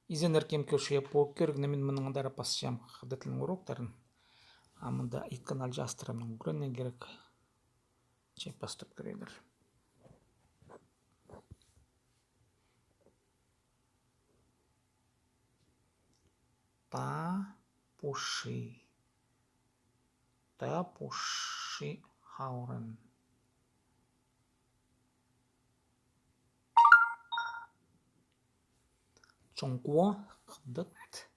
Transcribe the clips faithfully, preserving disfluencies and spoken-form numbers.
Изеннер, кем кӧрче пу кӧрігні, мин мының андар пасчам хыдат тілінің уроктарын. А мында ит канал частырамнаң ӱгренерге кирек. Че пастап кӧріңер. Тапчы. Тапчы хаурин. Чонғы хыдат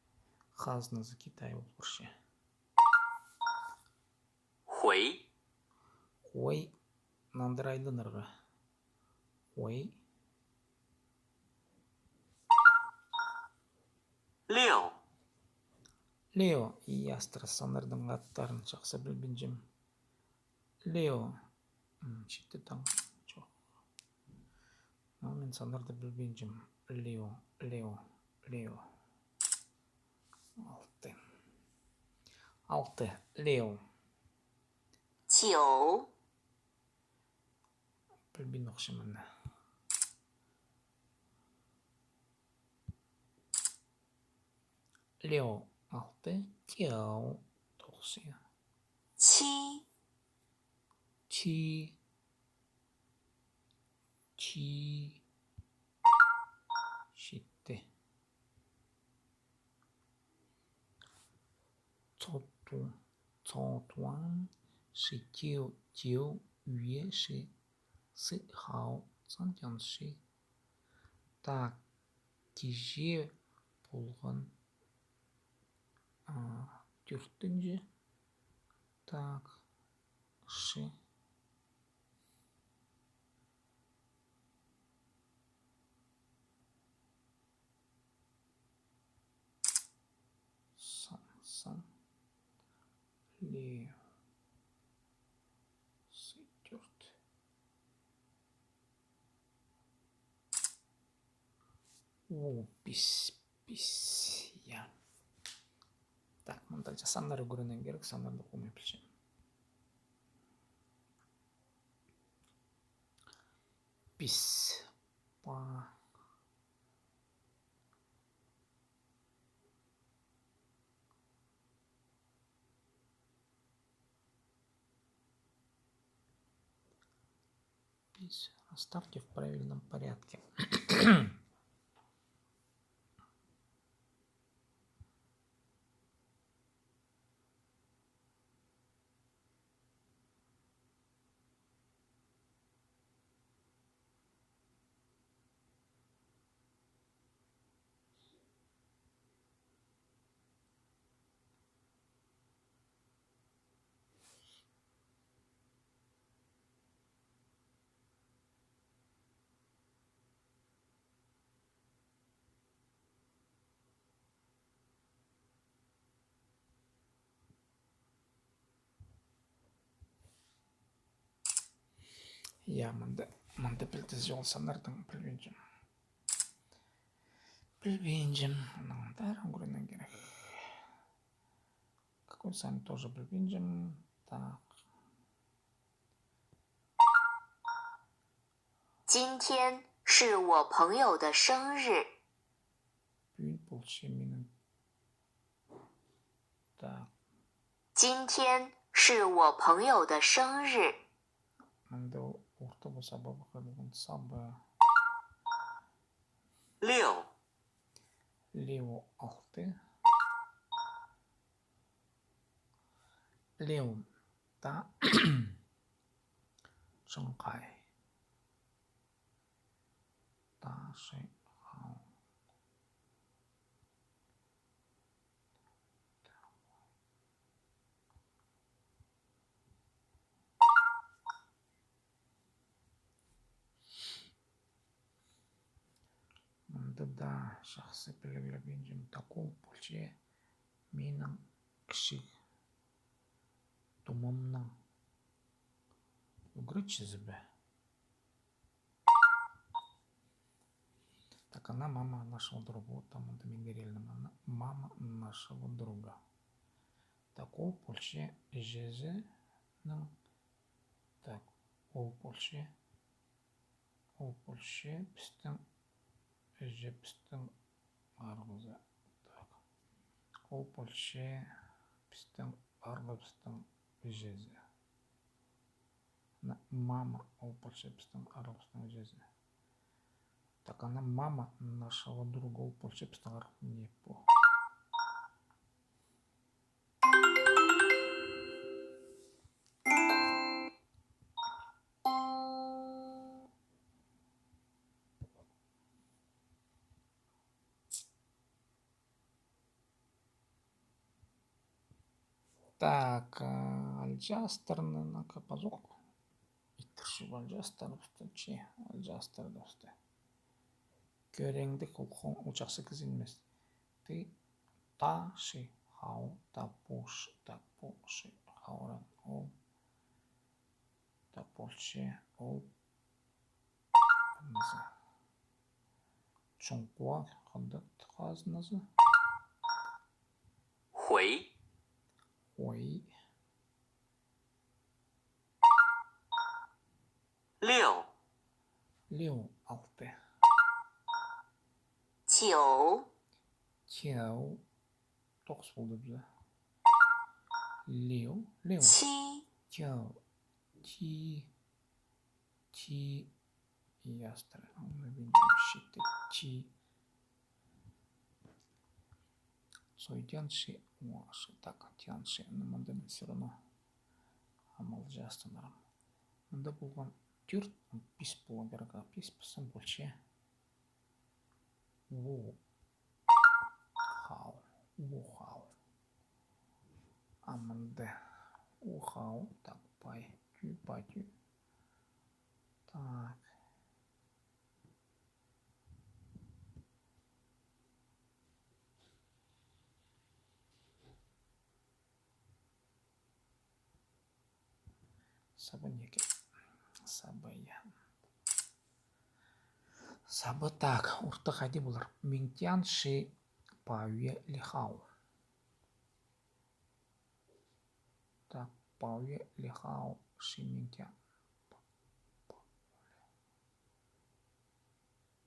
хазназы, Китай ол пурча. Хуэй. Хуэй. Нандыра айланарға. Хуэй. Лео. Лео. И астыра саннарның аттарын чахсы пілбинчем. Лео. М, читі таң. Чох. Ну, мин саннарды пілбинчем. Лео, Лео, Лео. Алты. Алты. Лео. 九. Пілбин охшам аны. Лео алты, Тяо тоғыс. Чи. Чи. Чи. Читі. Цоту-, Цотуан, Шитиу, Тиу, Уе, Ши, Сы, Хау, Цан, Тян, Ши. Так, киҷе полған, а, тӧртінҷі. Так, Ши. Сан, сан. Ле. Сы, тӧрт. О, пис, пис. Я. Так, мында саннар ӱгренерге кирек, саннарны хомай пілчем. Пис. Па. Пис. Расставьте в правильном порядке. Я, мында, мында пілдізі ол саннарның пілбинчем. Пілбинчем, мынаң андар ӱгренерге кирек. Какой сан тоже пілбинчем. Так. 今天是我朋友的生日。 Пӱӱн полча минің. Так. 今天是我朋友的生日。 Мында орта пу саба, пу хырылған саба. 六。 Лео алты. Лео. Та. Чоңхай. Та, Ши, Хау. Мында даа чахсы пілгілебинчем, так ол полча минің кічіг тумамның ӱгретчізі бе? Так, она мама нашего друга. Вот там, вот там, Игорь Ильин, она мама нашего друга. Так, ол полча іҷезінің, так, ол полча, ол полча пістің іҷебістің арғызы. Ол полча пістің арғыбыстың іҷезі. Ана мама, ол полча пістің арғыбыстың іҷезі. Так, ана мама нашего друга, ол полча пістің арғыбыс, не пу. Так, а, алҷаастарны, ну-ка, пазох. Иттірче алҷаастарыбысты, че, алҷаастарыбысты. Кӧреңдік ол хо-, ол чахсы кізі нимес. Ты, та, ши, хау, та, пу, ш-, та, пу, ши, хауран, ол. Так, полча, ол. Нызы. Чоңхуа хандат хазыназы. Хуэй. Хуэй. Лиу. Лиу, алты. Чиу. Чиу. Тоғыс полды пізде. Лиу, лиу. Чи. Чиу. Чи. Чи. Ястыр. Аны мин читі. Чи. Сой тянь ши. О, ши. Так, тянь ши. Ну, мында мин всё равно амал чаастанарым. Мында полған тӧрт, пис поларға, пис пісім полча. У. Хау. У хау. А мында. У хау. Так, пай. Тӱ, пай, тӱ. Так. Саба неке. Саба, я. Саба, так, орта хайди полар. Миң тянь ши паауа лихау. Так, паауа лихау ши миң тянь.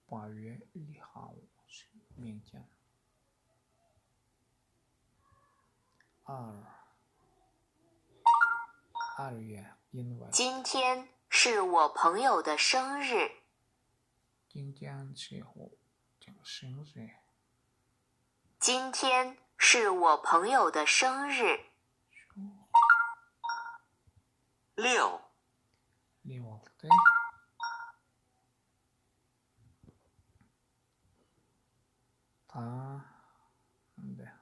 Паауа лихау ши миң тянь. Ар. Ар, я, январь. 今天是我朋友的生日。 今天是我的生日。 今天是我朋友的生日。 六。 Лиу, алты. Та, мында.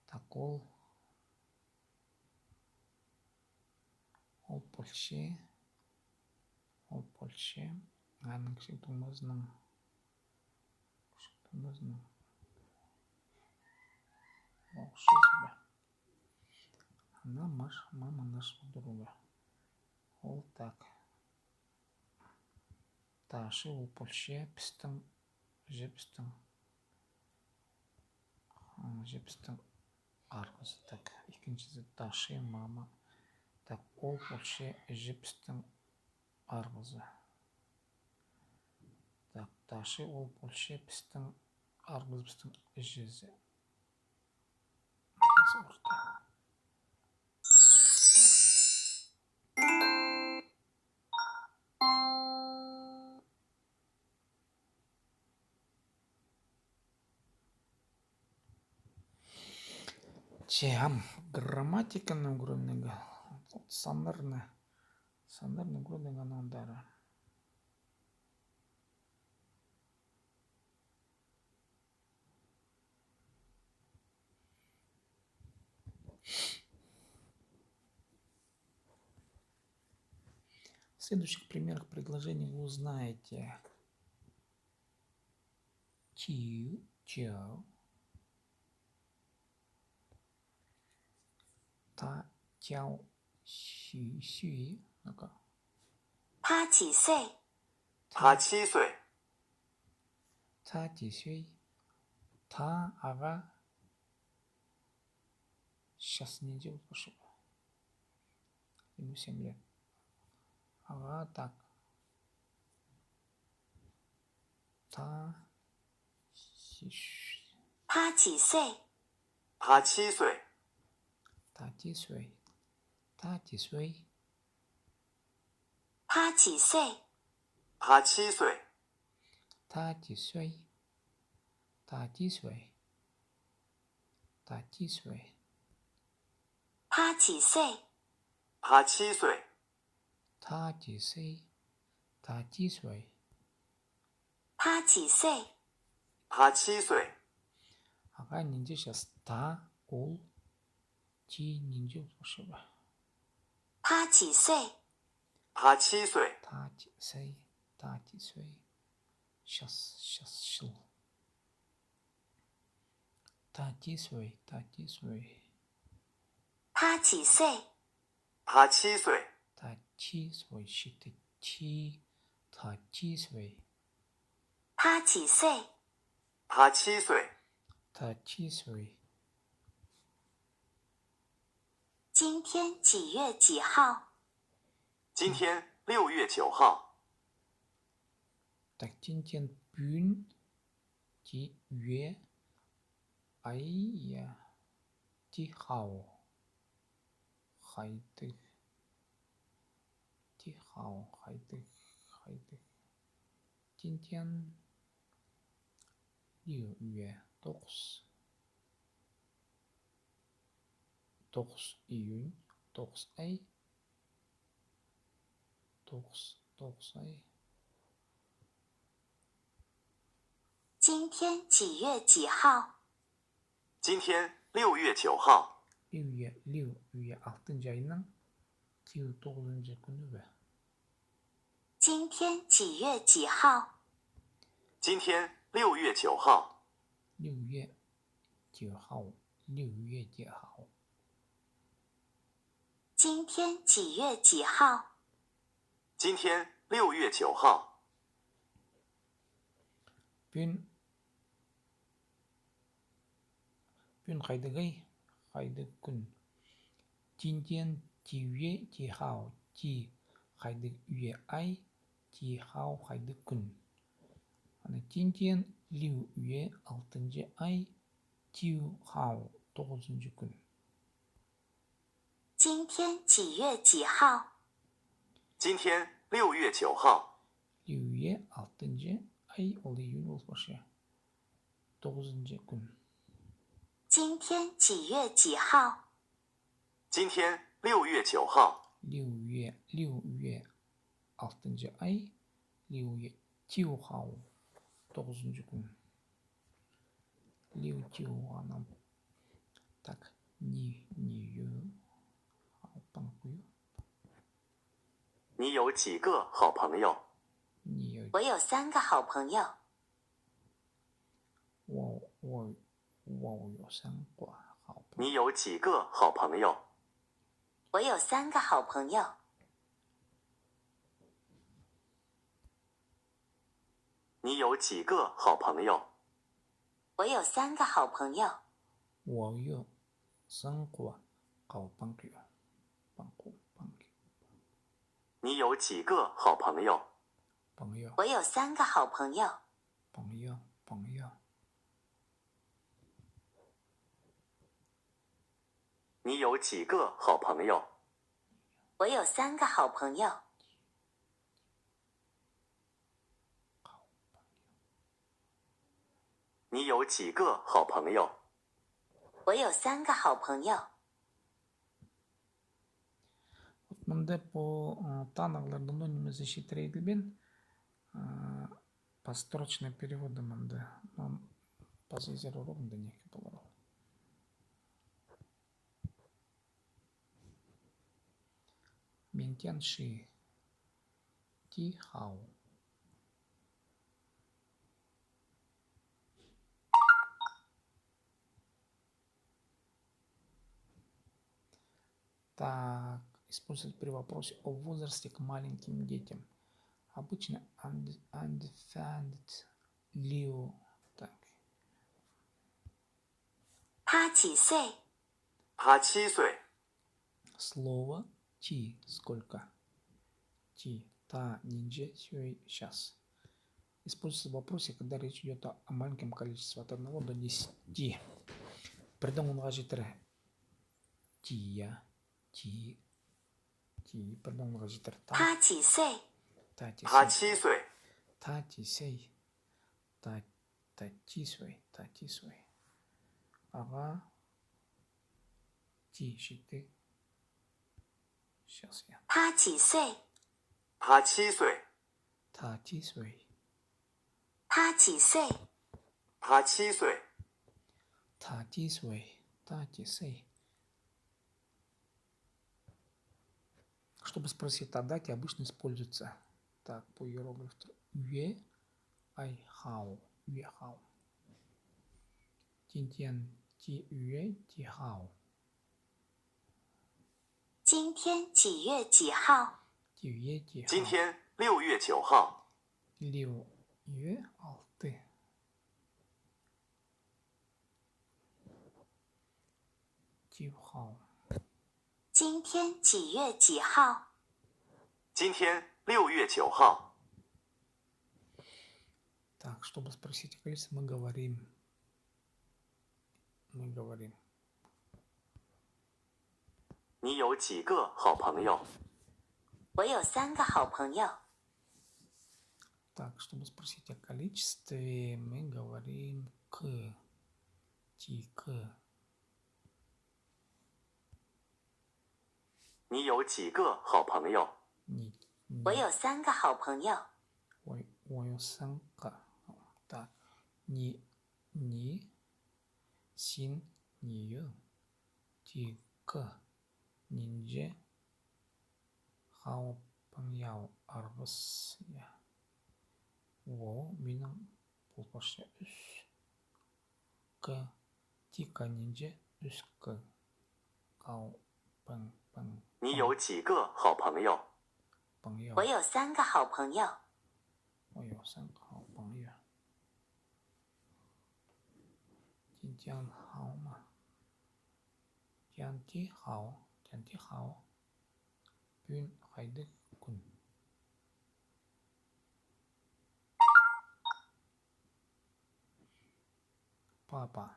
Так, ол, ол полча, ол полча, аның кічіг тумазының, кічіг тумазының, ол шызы ба. Ана мама нашего друга. Ол так. Та ши ол полча пістің, іҷебістің, іҷебістің арғызы. Так, ікінҷізі та ши мама. Так, ол полча іҷебістің арғызы. Так, та ши ол полча пістің арғызыбыстың іҷезі. Че, ам грамматиканы ӱгренерге, саннарны, саннарны ӱгренерге аннаң андар. В следующих примерах предложений вы узнаете: чиу, чао, та, тяо, сюи, сюи. Ну-ка. 他几岁？ 他七岁。Та тисуй. Та, ағаа. Щас нинҷе ол пошла. Ему семь лет. Ағаа, так. Та, сиш. 他几岁？他七岁。 Та тисуй. Та тисуй. 他几岁？他七岁。 Та тисуй. Та тисуй. Та тисуй. 他几岁？他七岁。 Та тисуй. Та тисуй. 他几岁？他七岁。 Ағаа нинҷе час? Та, ол, ти нинҷе ол пошла ба? 他几岁？他七岁。 Та тисуй. Та тисуй. Час, час, чыл. Та тисуй, та тисуй. 他几岁？他七岁。 Та тисуй, читі ти, та тисуй. 他几岁？他七岁。 Та тисуй. 今天几月几号？今天六月九号。 Так, тиңтең пӱӱн, ти уя, ай, я, ти хау. Хайдағ. Ти хау, хайдағ, хайдағ. Тиңтең лиу уя, тоғыс. Тоғыс июнь, тоғыс ай. Тоғыс, тоғыс ай. 今天几月几号？今天六月九号。 Лиу уя, лиу уя алтынҷы айның тиу тоғызынҷы кӱні бе? 今天几月几号？今天六月九号。 Лиу уя тиу хау, лиу уя тиу хау. 今天几月几号？今天六月九号。 Пӱӱн, пӱӱн хайдағ ай, хайдағ кӱн? Тиңтең ти уя, ти хау, ти хайдағ уя ай, ти хау хайдағ кӱн. Ана тиңтең лиу уя алтынҷы ай, тиу хау тоғызынҷы кӱн. 今天几月几号？今天六月九号。 Лиу уя алтынҷы ай, ол июнь ол пошла. Тоғызынҷы кӱн. 今天几月几号？今天六月九号。 Лиу уя, лиу уя алтынҷы ай, лиу уя тиу хау тоғызынҷы кӱн. Лиу тиу ана. Так, ни, ни ю, хау паң кӱ. 你有几个好朋友？ Ни ю. 我有三个好朋友。 Уа, уа, уа, уа, саңхуа, хау паң. 你有几个好朋友？ 我有三个好朋友。 你有几个好朋友？ 我有三个好朋友。 Уа ю саңхуа хау паң кӱ. Паң кӱ, паң кӱ. 你有几个好朋友？ Паң ю. 我有三个好朋友。 Паң ю, паң ю. 你有几个好朋友？ 我有三个好朋友。 你有几个好朋友？ 我有三个好朋友。 Вот мында пу, а, танығларның ноо нимезі читіре иділбеен, а, построчный переводы мында, но позызар урок мында неке полар ол. Мин тиң чи. Ти хау. Так, использовать при вопросе о возрасте к маленьким детям. Обычно und-, anwendet 六. Так. 他几岁？他七岁。 Слово чи сколько? Чи, та, нинҷе, сюй, час. Используется в вопросе, когда речь идёт о, о маленьком количестве, от одного до десяти. Пірдең онға читіре. Ти, я. Ти. Ти, пірдең онға читіре. Та. 他几岁？ Та чи сей. 他七岁。 Та чи сей. Та, та чи сей, та чи сей. Ағаа. Ти, читі. Сейчас я. 他几岁？ 他七岁。 Та чи сей. 他几岁？ 他七岁。 Та чи сей. Та чи сей. Чтобы спросить о дате, обычно используется. Так, пу иероглифтер. Уе, ай, хау. Уе, хау. Тинтен, ти уе, ти хау. 今天几月几号？ Ти уе, ти хау. 今天六月九号。 Лиу уе, алты. Ти хау. 今天几月几号？ 今天六月九号。 Так, чтобы спросить о количестве, мы говорим. Мы говорим. 你有几个好朋友？ 我有三个好朋友。 Так, чтобы спросить о количестве, мы говорим к. Ти к. 你有几个好朋友？ Ни, ни. 我有三个好朋友。 Уай, уай, саңха. Так. Ни, ни. Син, ни ю. Ти к. Нинҷе хау паңяу арғыс, я. Во, минің пу парча ӱс. К. Ти к нинҷе ӱс к. Хау паң, паң, 你有几个好朋友？ Паңяу. 我有三个好朋友。 Уай, саңха паңяу. Тин тиан хау ма? Тиан ти хау, тиан ти хау. Пӱӱн хайдағ кӱн? Папа.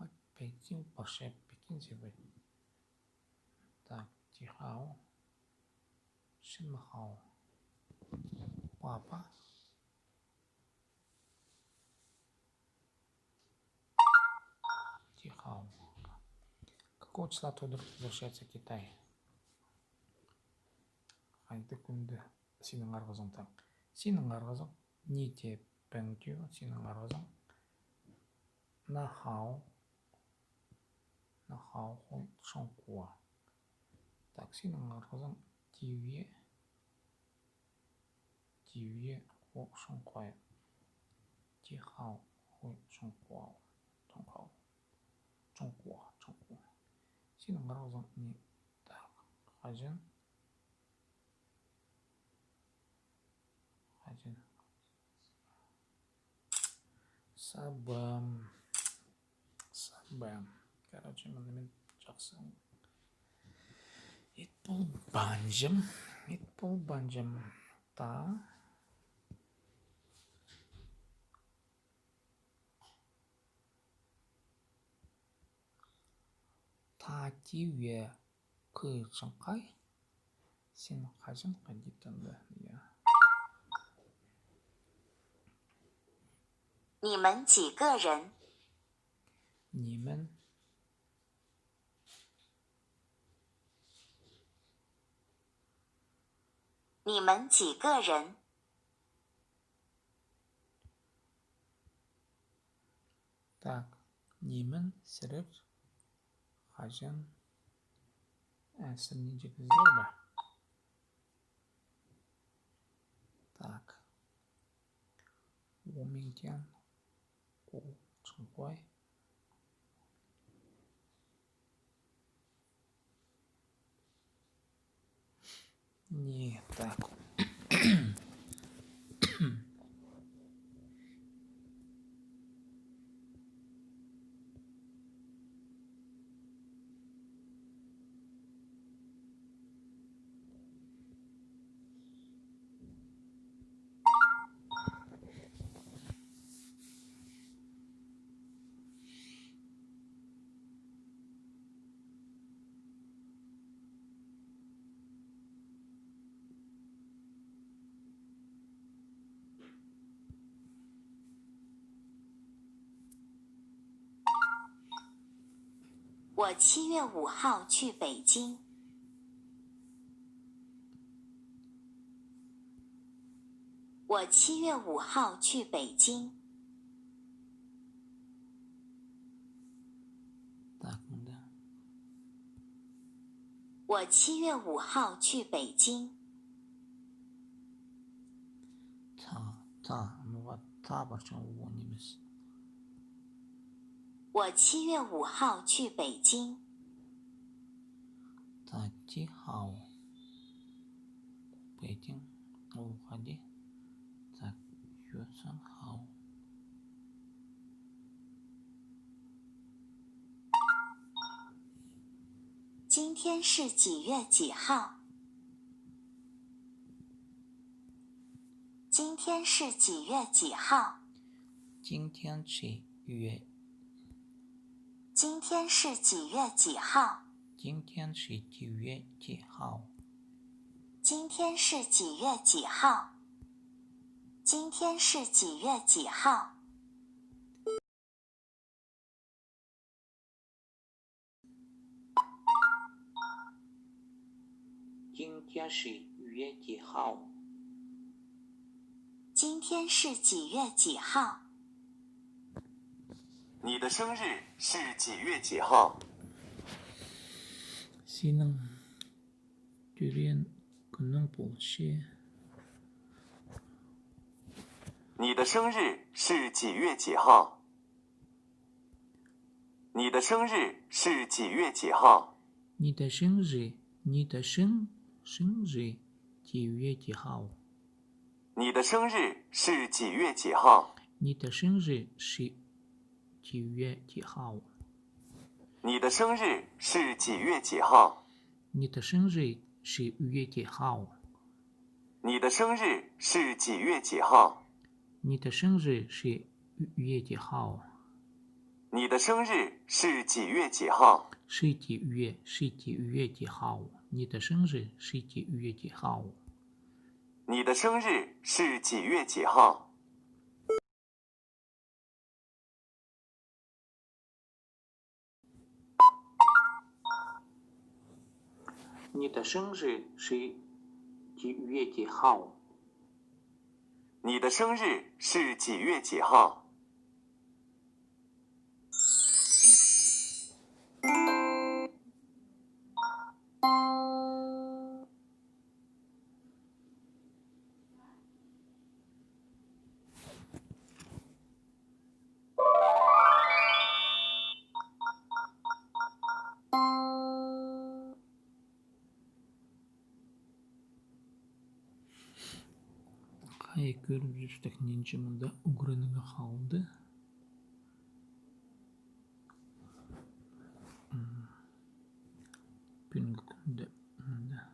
Ой, пекин, паша, пекин сибет. Так, ти хау. Шын хау. Папа. Ти хау. Какого числа твой друг возвращается в Китай? Хайдағ кӱнде синің арғызың, так. Синің арғызың, ни тее пең тӱӱ, синің арғызың. На хау. На хау хой чон куа. Так, синің арғызың ти уе. Ти уе хо чон куа. Ти хау хой чон куа. Чон куа. Чон куа, чон куа. Синің арғызың ни? Так, хаҷан? Хаҷан? Сабам. Сабам. Короче, мына мин чахсы ит полбанҷам. Ит полбанҷам. Та. Та, ти уе. Кы чон хай, син хаҷан хайди танда, я. 你们几个人？ Нимен. 你们几个人？ Так, нимен сірер хаҷан, э, сірер нинҷе кізілер пар? Так. Омиңтен ку чон куай. Не так. 我七月五号去北京。我七月五号去北京。 Так, мында. 我七月五号去北京。 Та, та, ну вот, та парча, о, нимес. 我七月五号去北京。 Та, чи, хау. Пекин, ол хайди? Так, чосан, хау. 今天是几月几号？今天是几月几号？ 今天是几月？ 今天是几月几号？ 今天是几月几号？ 今天是几月几号？ 今天是几月几号？ 今天是几月几号？ 今天是几月几号？ 你的生日是几月几号？ Синің тӧреен кӱнің полча. 你的生日是几月几号？ 你的生日是几月几号？ 你的生日, 你的生, 生日, 几月几号？ 你的生日是几月几号？ 你的生日是几月几号？ 你的生日是几月几号？ 你的生日是几月几号？ 你的生日是几月几号？ 你的生日是几月几号？ 你的生日是几月几号？ 是几月, 是几月几号？ 你的生日是几月几号？ 你的生日是几月几号？ 你的生日是几月几号？ 你的生日是几月几号？ Хайа кӧріп чӧрчеткен, нинҷе мында ӱгренерге халды. М, пӱӱнгі кӱнде мында.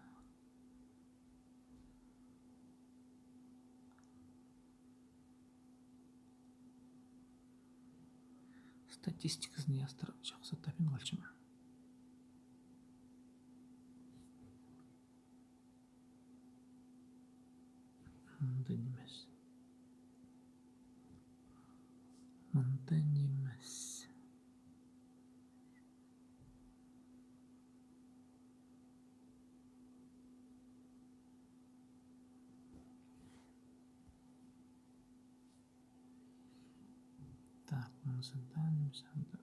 Статистиказын астыра чахсы таппин халчам. Мында нимес. Мында нимес. Так, мында нимес, мында.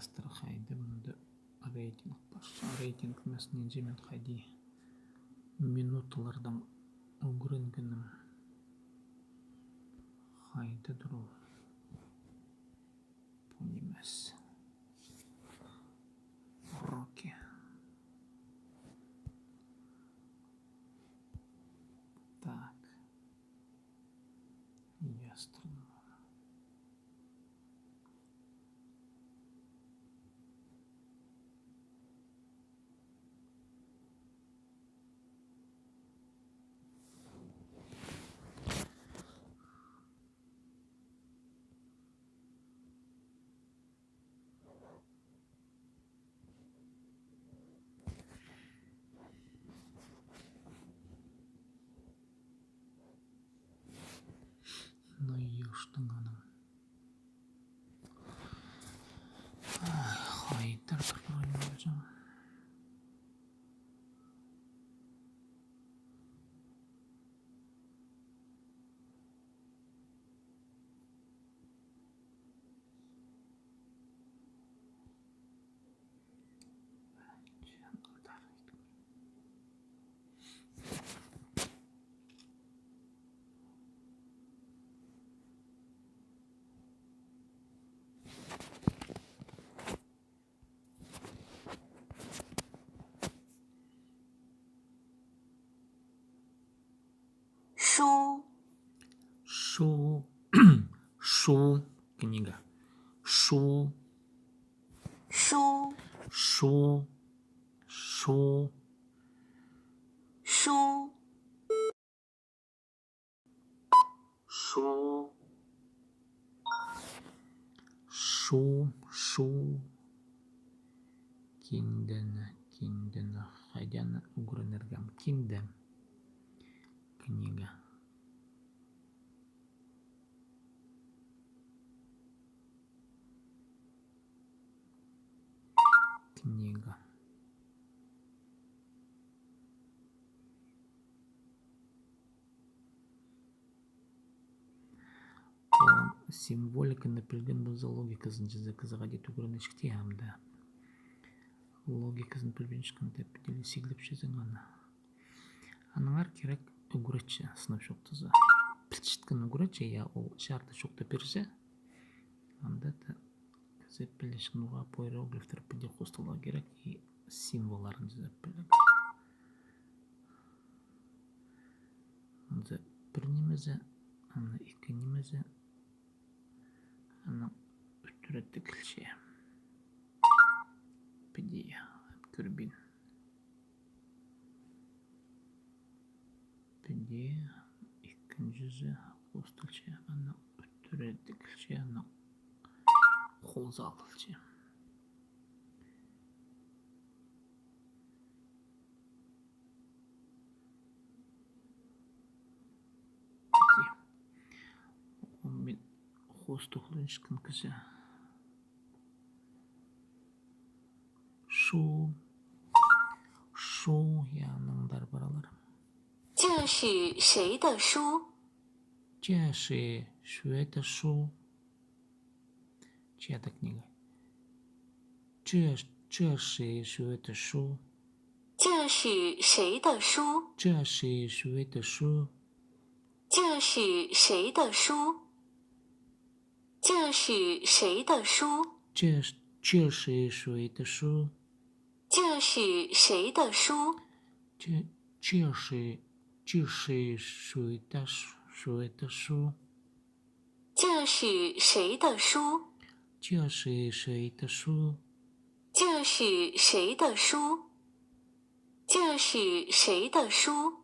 Хайди мында рейтинг пар. Рейтинг нимес, нинҷе мин хайди минуталардаң ӱгренгенім. Хайдадыр ол. Пу нимес. Уроки. Так. Ястырма. Ну, ёштың аның. Ай, хайдар пір ойын болҷаң. Шу. Шу. Шу. Книга. Шу. Шу. Шу. Шу. Шу. Шу. Шу, шу. Киндені, киндені хайдаң ӱгренерге? Кинде. Книга. Книга. Ол символиканы пілген полза, логиказын чізе кізі хайди ӱгренчеткен, амды. Логиказын пілбинчеткенде, піди ле сиглеп чізе аны. Аннаңар кирек ӱгретчі, сынап чоохтаза. Пілчеткен ӱгретчі, я, ол чарты чоохтап пирзе. Анда даа кізі пілчеткен, уғаа пу иероглифтер піди хосталарға кирек и символларын чізе пілерге. Анда пір нимезі, анда ікі нимезі, анда ӱттіре тігілче. Піди, ап кӧрбин. Піди, ікінҷізі хосталча, аны ӱттіре тігілче, аны хоза алылча. Піди. Ол мин хостығ ӱгренчеткен кізі. Шу. Шу, я, аннаңар паралар. 这是谁的书？这是谁的书？ Чиа та книга. 这，这是谁的书？这是谁的书？这是谁的书？这是谁的书？这是谁的书？这，这是谁的书？这是谁的书？这，这是，这是谁的书，谁的书？这是谁的书？这是谁的书？这是谁的书？这是谁的书？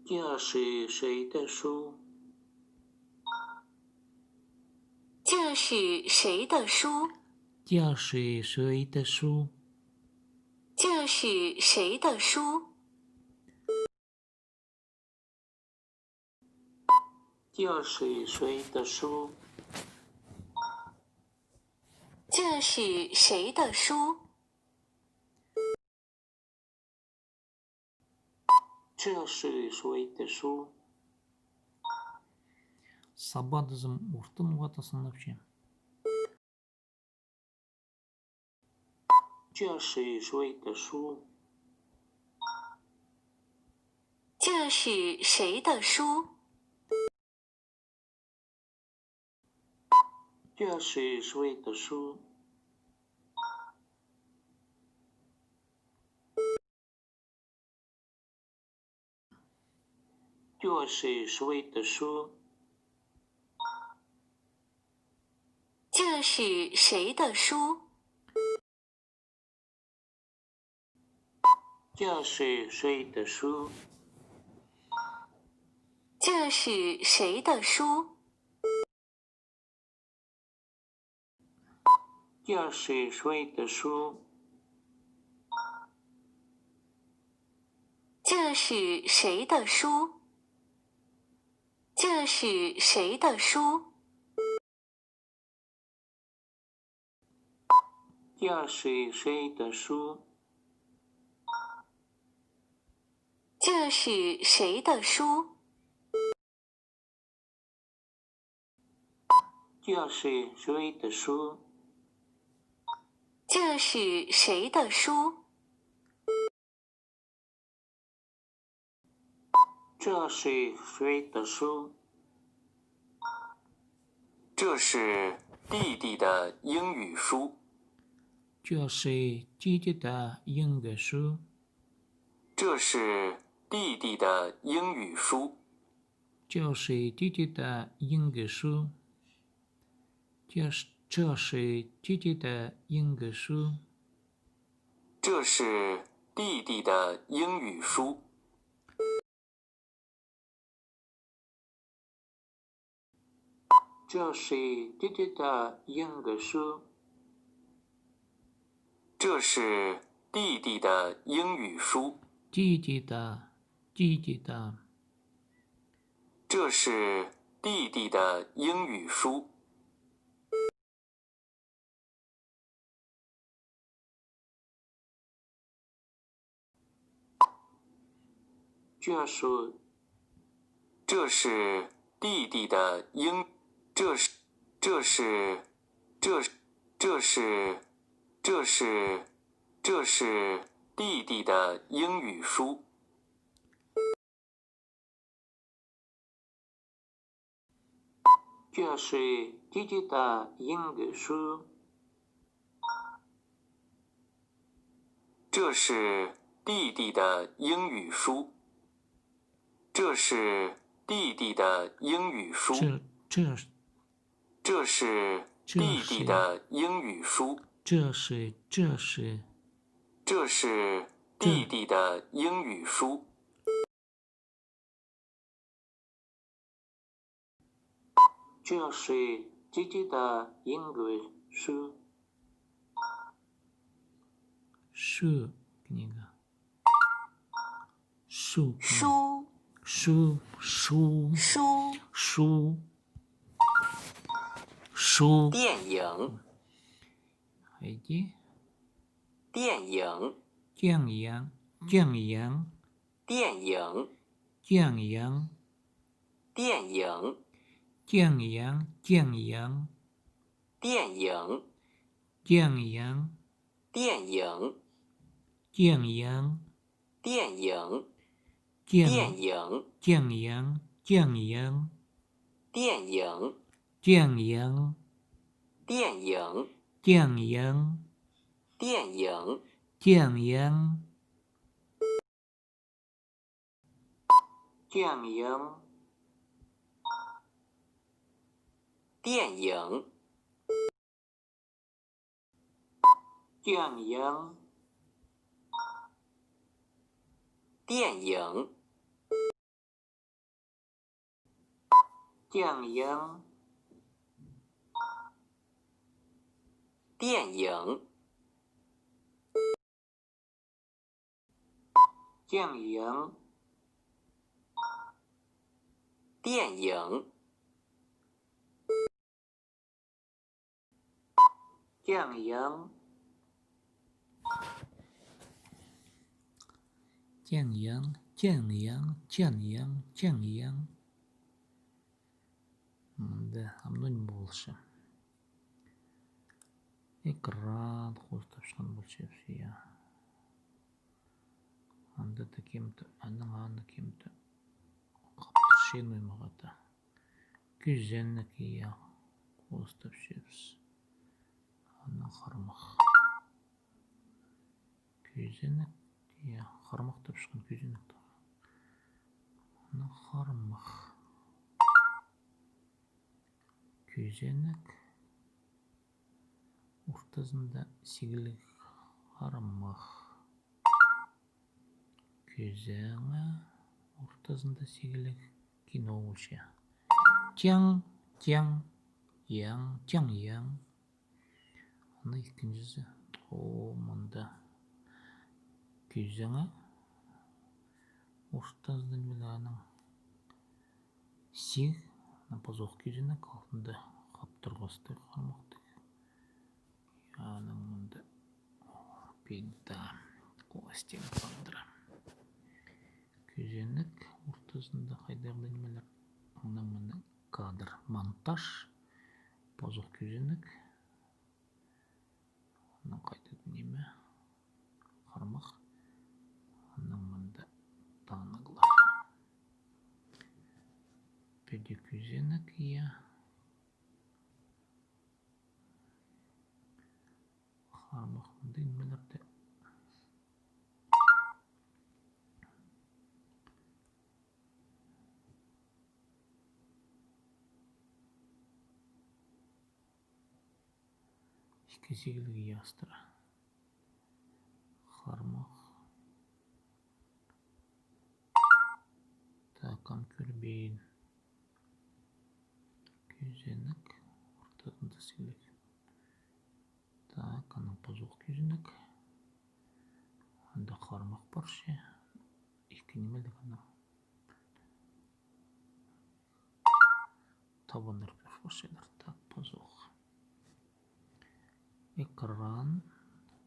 这是谁的书？这是谁的书？这是谁的书？这是谁的书？这是谁的书？这是谁的书？ 这是谁的书？ Сабадызым ортын уғаа таа сынапча. 这是谁的书？这是谁的书？这是谁的书？ 这是谁的书？这是谁的书？这是谁的书？这是谁的书？ 这是谁的书？这是谁的书？这是谁的书？这是谁的书？这是谁的书？ 这是谁的书？这是谁的书？这是谁的书？这是弟弟的英语书。这是弟弟的英语书。这是弟弟的英语书。 这是弟弟的英语书。这是，这是弟弟的英语书。这是弟弟的英语书。 这是弟弟的英语书。这是弟弟的英语书。弟弟的，弟弟的。这是弟弟的英语书。 这是，这是弟弟的英，这是，这是，这，这是，这是，这是弟弟的英语书。 这是弟弟的英语书。这是弟弟的英语书。这是弟弟的英语书。这，这，这是弟弟的英语书。这是，这是，这是弟弟的英语书。 这是弟弟的英语书。书，книга. 书，书。书，书，书。书。书。电影。 Хайди. 电影。电影，电影。电影。电影。电影。电影，电影。电影。电影。 电影。 电影。 电影。电影。电影。电影。 电影。电影。电影。电影，电影，电影，电影。Да, амды ниме полча? Экран хоостапчатхан полча, я. Анда да кем-де, анаң аны кем-де хаптырча, ну, ниме хада. Кӧзенек, я, хоостапчабыс. Анаң хармах. Кӧзенек, я, хармах тапчатхан кӧзенек. Анаң хармах. Кӧзенек. Ортазында сигіліг хармах. Кӧзенек. Ортазында сигіліг кино полча. Тяң, тяң, яң, тяң, яң. Аны ікінҷізі. О, мында кӧзенек. Ортазында ниме, анаң сиг, анаң пазох кӧзенек, алтында хаптырғастығ, хармахтығ. Анаң мында педа, кластер пандыра. Кӧзенек, ортазында хайдағ-да нимелер. Анаң мында кадр, монтаж, пазох кӧзенек. Анаң хайдағ-да ниме. Хармах. Анаң мында танығлар. Педе кӧзенек, я. Хармах мында нимелерде. Ікі сигіліг ястыра. Хармах. Так, ам кӧрбеен. Кӧзенек, ортазында сигіліг. Так, анаң пазох кӧзенек. Анда хармах парча. Ікі нимеліг анаң. Табаннар пӧр парчалар. Так, пазох. Экран,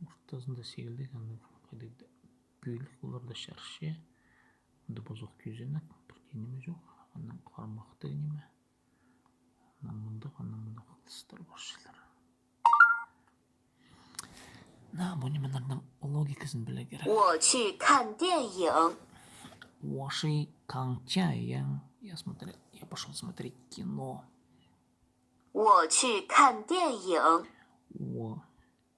ортазында сигіліг, анаң хайдағ-да пӧлік, оларда чарча. Анда пазох кӧзенек, пір дее ниме чох. Анаң хармахтығ ниме. Анаң мындағ, анаң мындағ хылыстар парчалар. На, пу нимелернің логиказын пілерге кирек. 我去看电影. 我去看电影. Я смотрю, я пошёл смотреть кино. 我去看电影. 我.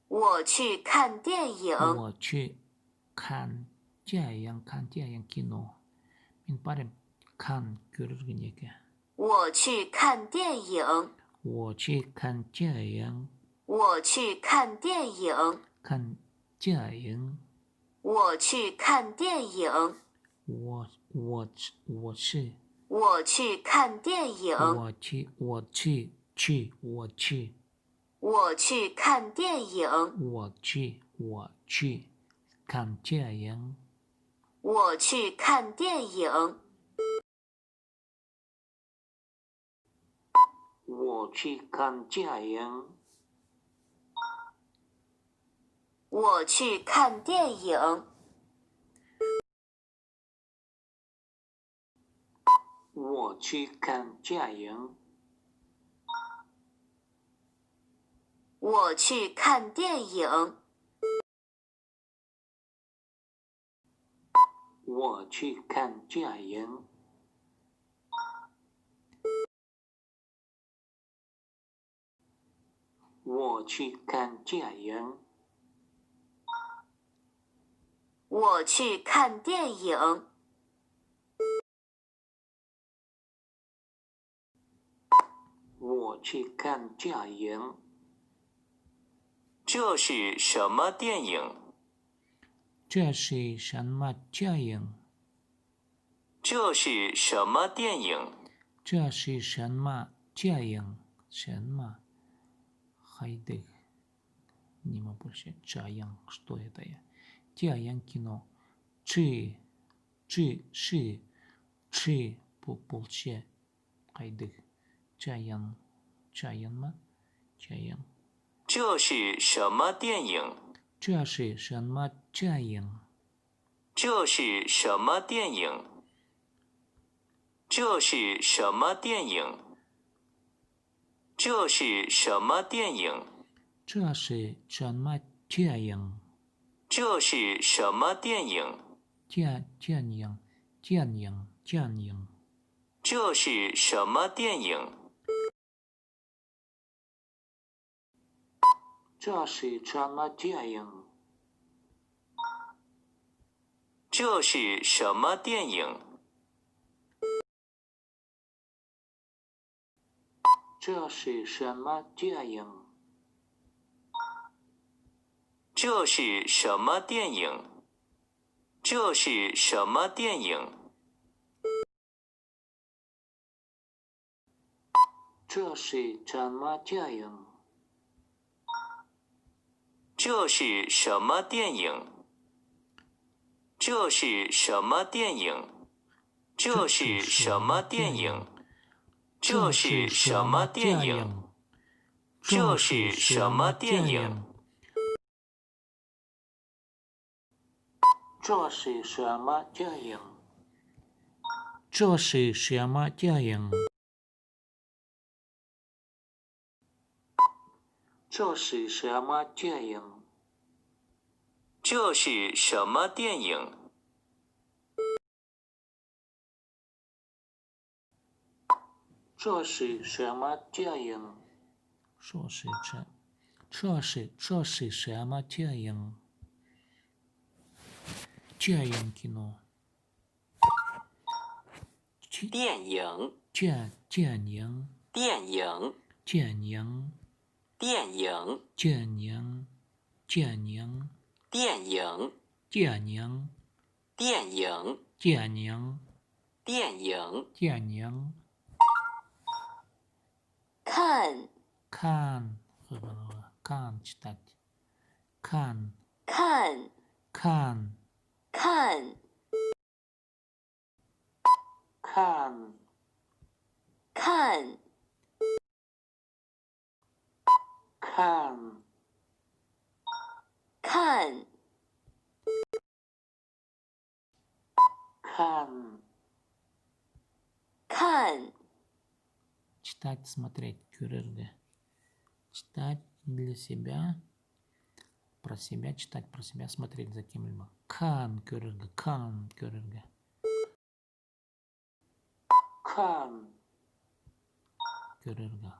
我去看电影. 我去看电影, 看电影, кино. Мин парим 看 кӧрерге неке. 我去看电影. 我去看电影. 我去看电影. 看电影. 我去看电影. 我，我，我去。我去看电影。我去，我去，去，我去。我去看电影。我去，我去，看电影。我去看电影。 我去看电影。我去看电影。我去看电影。我去看电影。 我去看电影。我去看电影。我去看电影。 我去看电影。这是什么电影？这是什么电影？这是什么电影？这是什么电影？什么？Хайдағ ниме полча? 电影, что это я? 电影, кино. 这, 这是, 这 пу полча хайдағ? 这样, 这样吗? 这样. 这是什么电影？这是什么电影？这是什么电影？这是什么电影？这是什么电影？这是什么电影？这是什么电影？电，电影，电影，电影。这是什么电影？这是什么电影？这是什么电影？ 这是什么电影？这是什么电影？这是什么电影？这是什么电影？这是什么电影？这是什么电影？这是什么电影？这是什么电影？这是什么电影？这是什么电影？这是什么电影？这是什么电影？这是什么电影？这是什么电影？这是这，这是，这是什么电影？电影кино。 电影，电，电影，电影，电影，电影，电影，电影，电影，电影，电影，电影，电影，电影。 看，看，看，читать. 看，看，看，看，看，看，看，看。 看，看。Читать, смотреть, кӧрерге. Читать для себя, про себя, читать про себя, смотреть за кем-либо. Каан, кӧрерге, каан, кӧрерге. Каан. Кӧрерге.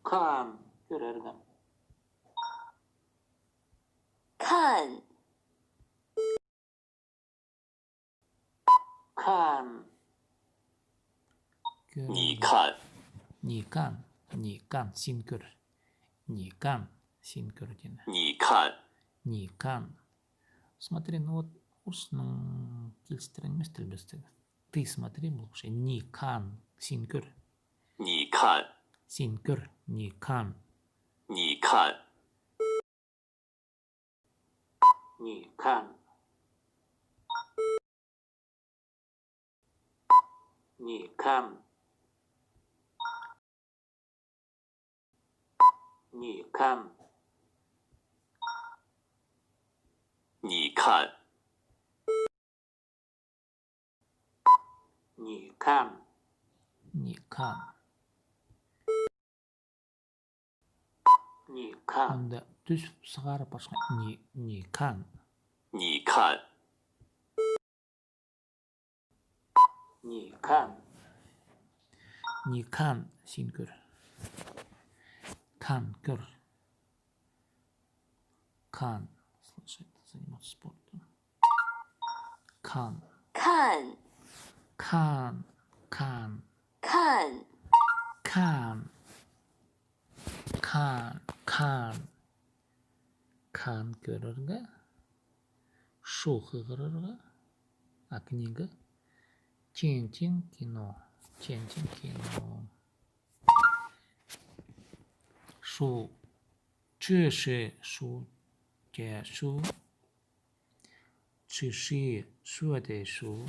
Каан, кӧрерге. Каан. Каан. Кӧрерге. 你看。你看，你看, син кӧр. 你看, син кӧр, тиді. 你看。你看。 Смотри, ну вот, осының килістірген нимес тілбестіг. Ты смотри, полча. 你看, син кӧр. 你看。 Син кӧр, 你看。 你看。 你看。 你看。 你看。 你看。 你看。 你看。 你看。 Мында тӱс сығара пасха. 你，你看。 你看。 你看。 你看, син кӧр. 看, кӧр. 看, слышать, заниматься спортом. 看。 看。 看, 看。 看。 看。 看, 看。 Каан, кӧрерге. Шу, хығырарға. А книга. 点睛 кино. 点睛 кино. Шу. 这是书. 这是书. 这是我的书。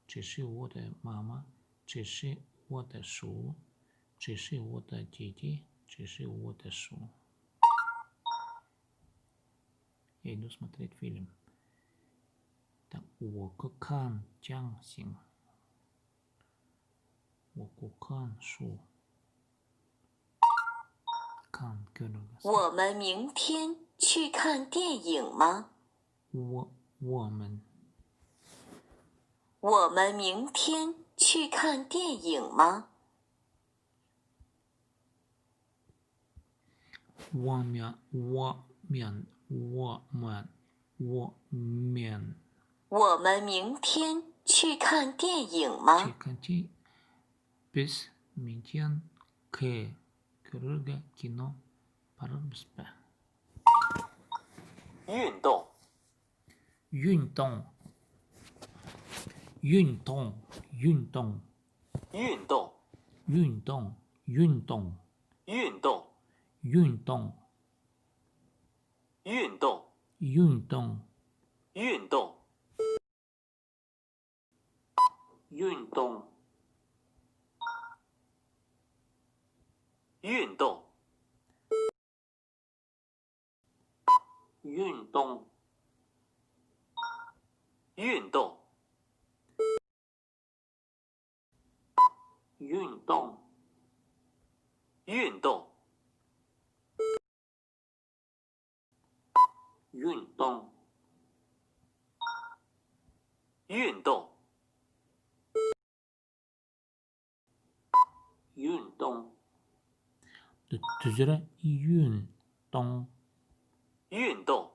这是我的妈妈。这是我的书。这是我的弟弟。这是我的书。Я иду смотреть фильм. Так, 我去看将心.我观看书. 看, кӧрерге. 我们明天去看电影吗？我，我们。 我们明天去看电影吗？ 我们，我们，我们，我们。 我们明天去看电影吗？ 去看电影. Піс миңтен кӧ-, кӧрерге кино парарбыс па? 运动. 运动. 运动, 运动. 运动. 运动, 运动. 运动. 运动. 运动. 运动. 运动. 运动. 运动. 运动. 运动. 运动. 运动. 运动. 运动. 运动. Тӱ-, тӱзірі, 运动. 运动.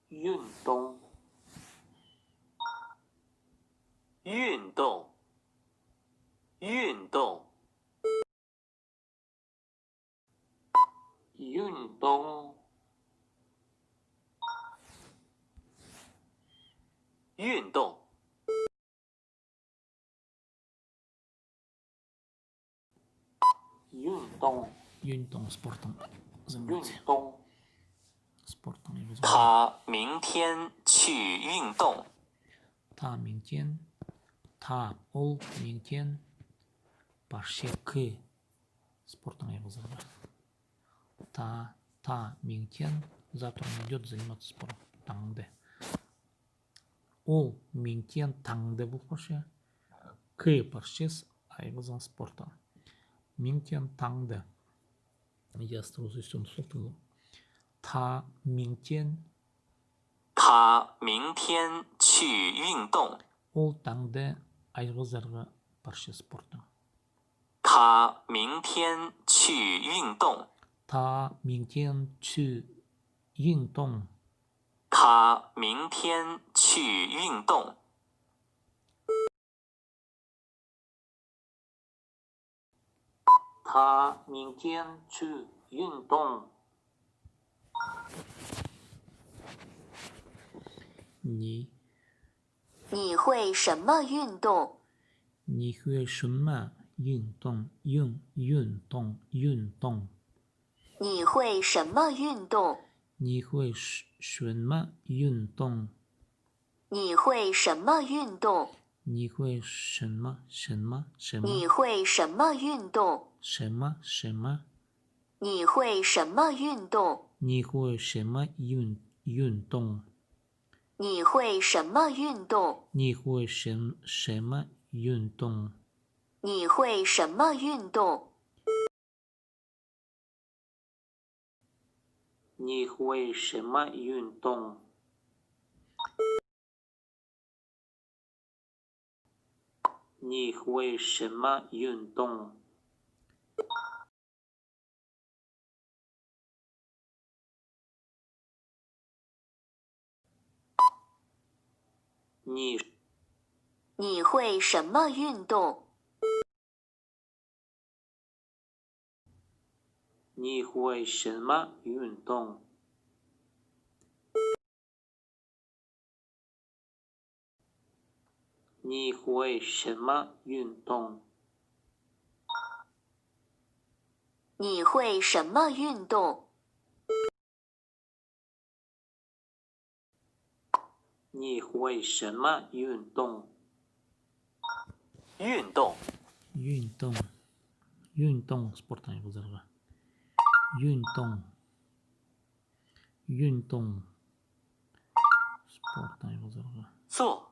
运动. 运动. 运动. 运动. 运动. 运动. 运动, спорттың. 运动. Спорттың. 他明天去运动. 他明天, 他, ол, 明天, парча, кӧ. Спорттың айғызарға. 他, 他明天, завтра он идёт заниматься спортом. Таңда. Ол миңтен таңда пол парча. Кӧ парча, айғызың спортта. Миңтен таңда. Я сразу сӧсті салтым. 他明天. 他明天去运动. Ол таңда айғызарға парча спортта. 他明天去运动. 他明天去运动. 他明天去运动. 他明天去运动. Нии. 你会什么运动？你会什么运动？运，运动，运动。你会什么运动？你会什，什么运动？你会什么运动？你会什么，什么，什么？你会什么运动？什么，什么？你会什么运动？你会什么运，运动？ 你会什么运动？你会什，什么运动？你会什么运动？你会什么运动？你会什么运动？ 你，你会什么运动？你会什么运动？ 你会什么运动？你会什么运动？你会什么运动？运动。运动。运动, спорттаң айғызарға. 运动。 运动. Спорттаң айғызарға. 做。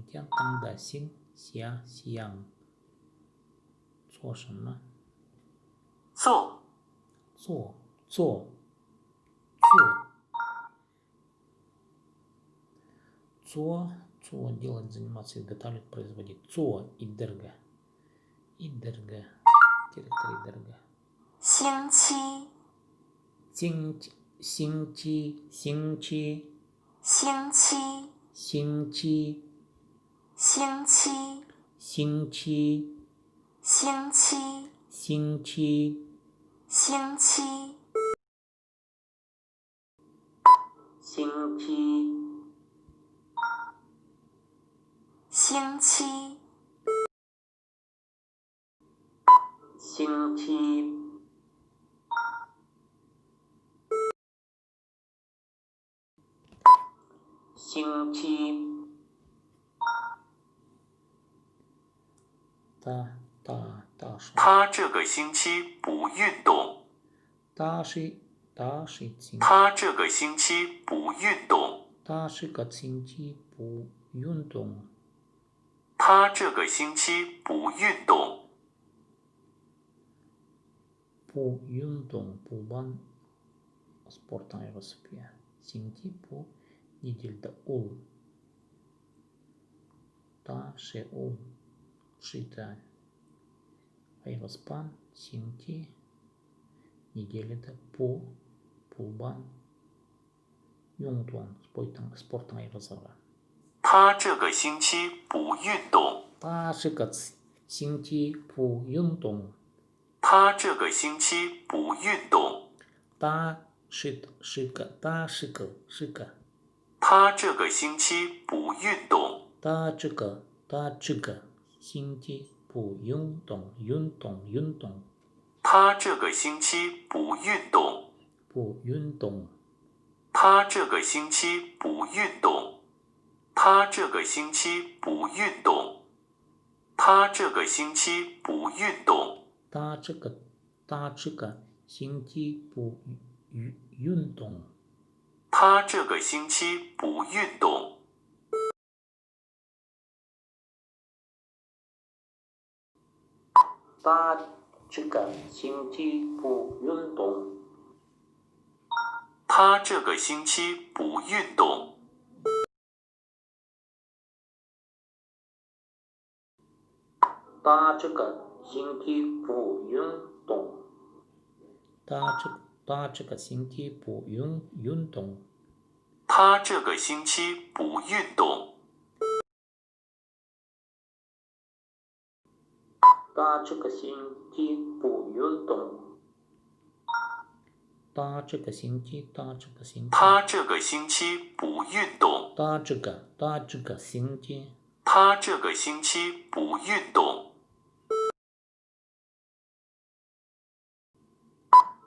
Сян таңда, син, сия, сияң. Цо, шын ма? Цо. Цо, цо, цо. Цо, цо, делать, заниматься, изготавливать, производить. Цо, идерге. Идерге. Директор идерге. Синчи. Синчи, синчи, синчи. Синчи. Синчи. Синчи. Синчи. Синчи. Синчи. Синчи. Синчи. Синчи. Синчи. Синчи. Та, та, та, ши. 他这个星期不运动。 Та ши, та ши син. 他这个星期不运动。 Та шікі синчи пу юнтоң. 他这个星期不运动。 Пу юнтоң полбаан спортнаң айғазып, я. Синчи пу неделяда ол. Та ші ол. Шита. Айғаспаан синчи неделяда пу полбаан юнтоң, спортнаң, спортнаң айғазарға. 他这个星期不运动。 Та шікі синчи пу юнтоң. 他这个星期不运动。 Та ші, шікі, та шікі, шікі. 他这个星期不运动。 Та чікі, та чікі синчи пу юнтоң, юнтоң, юнтоң. 他这个星期不运动。 Пу юнтоң. 他这个星期不运动。 他这个星期不运动。 他这个星期不运动。 Та чікі, та чікі синчи пу ю-, юнтоң. 他这个星期不运动。 Та чікі синчи пу юнтоң. 他这个星期不运动。 Та чікі синчи пу юнтоң. Та чі-, та чікі синчи пу юн-, юнтоң. 他这个星期不运动。 Та чікі синчи пу юнтоң. Та чікі синчи, та чікі синчи. 他这个星期不运动。 Та чікі, та чікі синчи. 他这个星期不运动。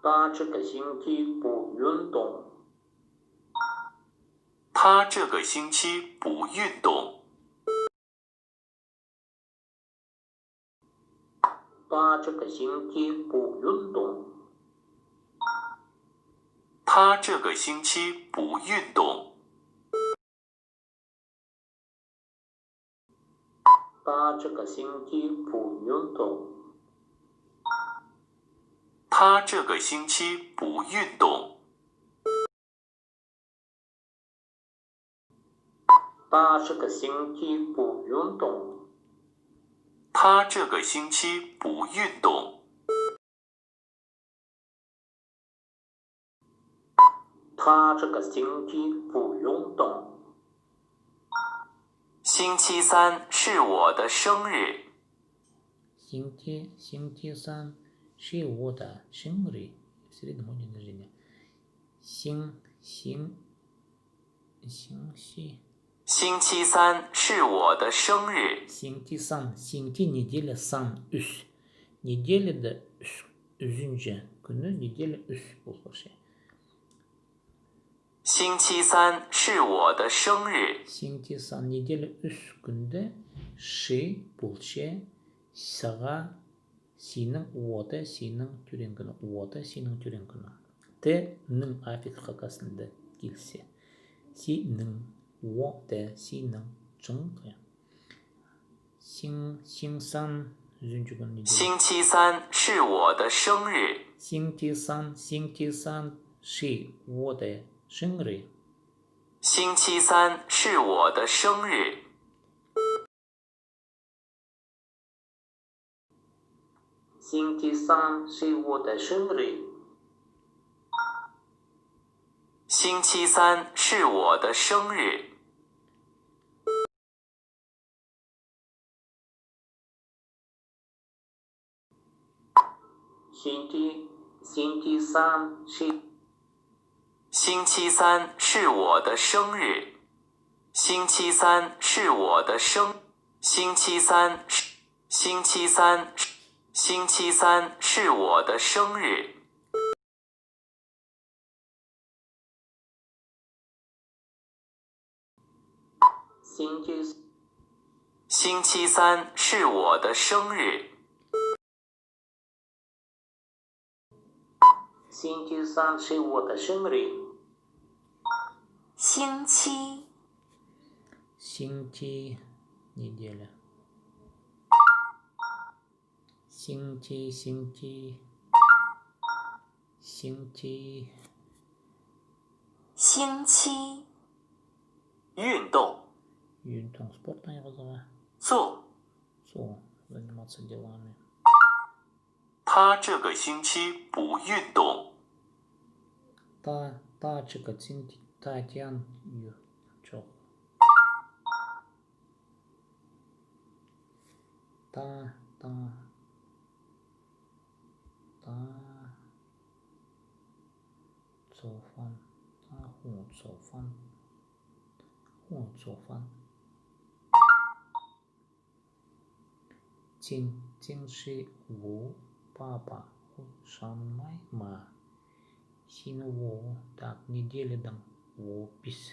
Та чікі синчи пу юнтоң. 他这个星期不运动。 Та чікі синчи пу юнтоң. 他这个星期不运动。 Та чікі синчи пу юнтоң. 他这个星期不运动。 Та чікі синчи пу юнтоң. 他这个星期不运动。 Та чікі синчи пу юнтоң. 星期三是我的生日。 Синчи, синчи сан ши уода шыңри. Средний мой день рождения. Син, син, син, си. 星期三是我的生日。 Синчи сан, синчи неделя сан ӱс. Неделяда ӱс, ӱзінҷі кӱні неделя ӱс полча. 星期三是我的生日。 Синчи сан неделя ӱс кӱнде ши полча сағаа синің уода синің тӧреен кӱнің, уода синің тӧреен кӱнің. Т-нің аффикс хакас тілінде килзе. Синің, уода синің, чоң, я. Син, син сан, ӱзінҷі кӱн неделя. 星期三是我的生日。 Синти сан, синти сан, ши, уода, шыңры. 星期三是我的生日。 Синти сан, ши, уода, шыңры. 星期三是我的生日。 Синти, синти сан, ши. 星期三是我的生日。 星期三是我的生，星期三是，星期三是，星期三是我的生日。 Синти, 星期三是我的生日。 Синти сан, ши, уода, шыңры. Синти. Синти, неделя. Синти, синти. Синти. 星期。 运动。 Юнтон спорт айғазыға. 做。 Со, заниматься делами. 他这个星期不运动。 Та, та чікі синти, та тиан ю, чох. Та, та, та, цофан, та, ху, цофан, ху, цофан. Цин, цин ши, ву, папа, ху, шанмай ма. Син ву, так, неделядаң ву пис.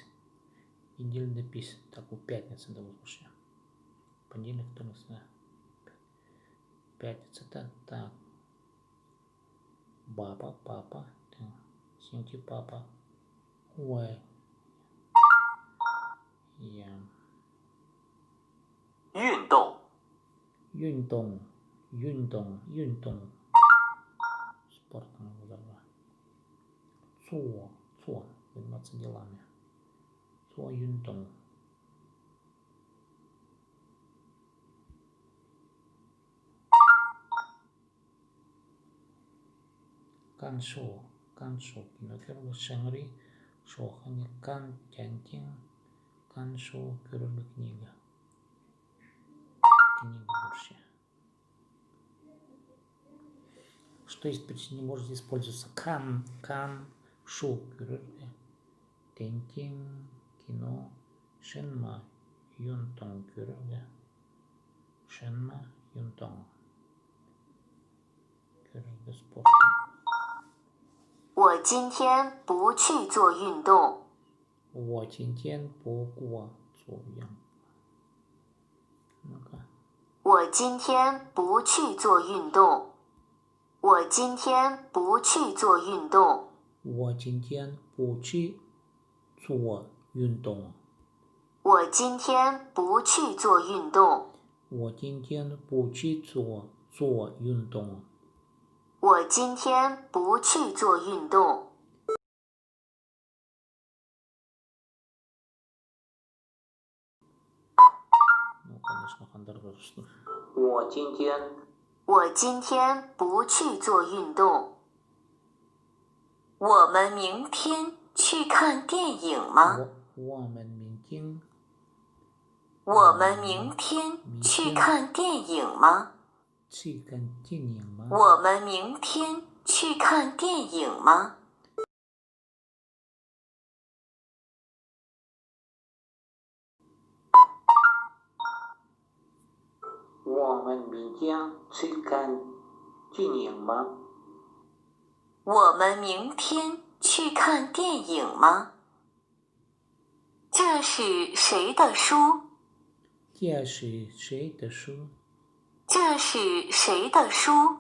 Неделяда пис, так, ву пятницада вообще. Понедельник, вторник, среда. Пятницада, так. Папа, папа, так. Синти папа. Уай. Я. 运动。 Юнтон, юнтон, юнтон. Спорт айғазарға. Цо, цо, заниматься делами. Цо юнтон. Кан шоу, кан шоу, кино кӧрерге, шыңры, шоу, хани, кан, тянь тин, кан шоу, кӧрерге, книга. Книга кӧрче. Что из причин не может использоваться? Кан, кан шоу, кӧрерге, тянь тин, кино, шынма, юнтон, кӧрерге, шынма, юнтон. Кӧрерге, спорт. 我今天不去做运动。 我今天不去做运动。 Ну-ка. 我今天不去做运动。我今天不去做运动。 我今天不去做运动。 我今天不去做运动。 我今天不去做，做运动。 我今天不去做运动。 Ну, конечно, хандырарға кӱстім. 我今天， 我今天不去做运动。我们明天去看电影吗？ 我，我们明天， 我们明天去看电影吗？ 去看电影吗？ 我们明天去看电影吗？ 我们明天去看电影吗？ 我们明天去看电影吗？ 这是谁的书？ 这是谁的书？ 这是谁的书？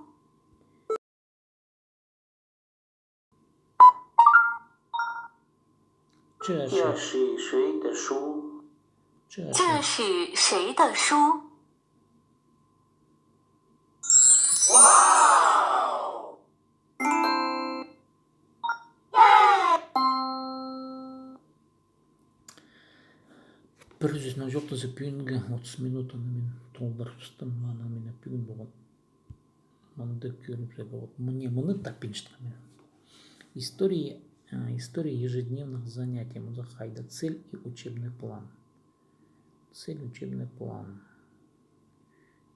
这是谁的书？ 这是谁的书？ Пір сӧснең чоохтаза, пӱӱнгі отыс минутаны мин толдырыбыстым, анаң мин пӱӱн полған. Мында кӧрібізерге полар. Мына, мыны таппинчатхам мин. История, э, история ежедневных занятий. Мында хайда цель и учебный план. Цель, учебный план.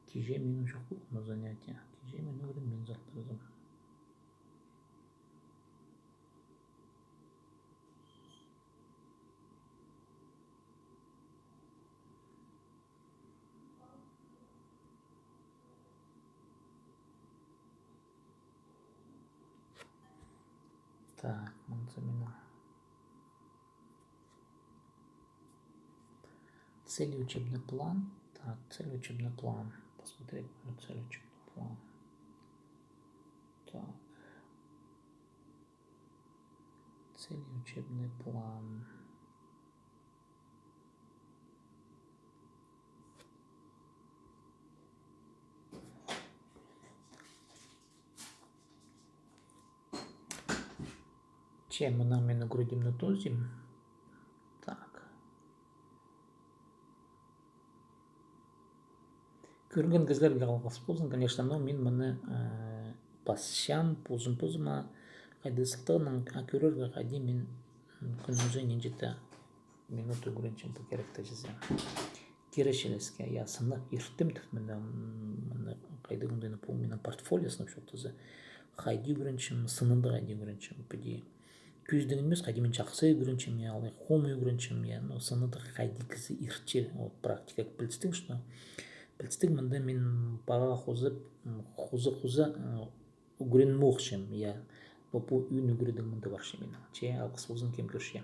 Кичее минің чох полған занятие. Кичее мин ӱгренмин заттарым. Так, мынзы минің. Цель, учебный план. Так, цель, учебный план. Посмотреть на цель, учебный план. Так. Цель, учебный план. Че, мынаң мин ӱгредімні тоозим. Так. Кӧрген кізілерге алғыс ползын, конечно, но мин мыны, э, пасчам, позым-позыма, хайди сылтағынаң, а кӧрерге хайди мин, м, кӱннің нинҷе-де минут ӱгренчем пу киректі чізе. Киречілеске, я, сынап иртем тіп, мында, м, мында хайди оңдайны пу минің портфолио сынап чоохтаза. Хайди ӱгренчем, сынында хайди ӱгренчем, піди. Кӧзідіг нимес, хайди мин чахсы ӱгренчем, я, алай хомай ӱгренчем, я, но сынында хайди кізі иртче, вот, практика пілістіг, что пілістіг мында мин паға хозып, м, хоза-хоза, м, ӱгренмоохчам, я. Но пу ӱн ӱгредіг мында парча минің. Че, алғыс ползын, кем кӧрче.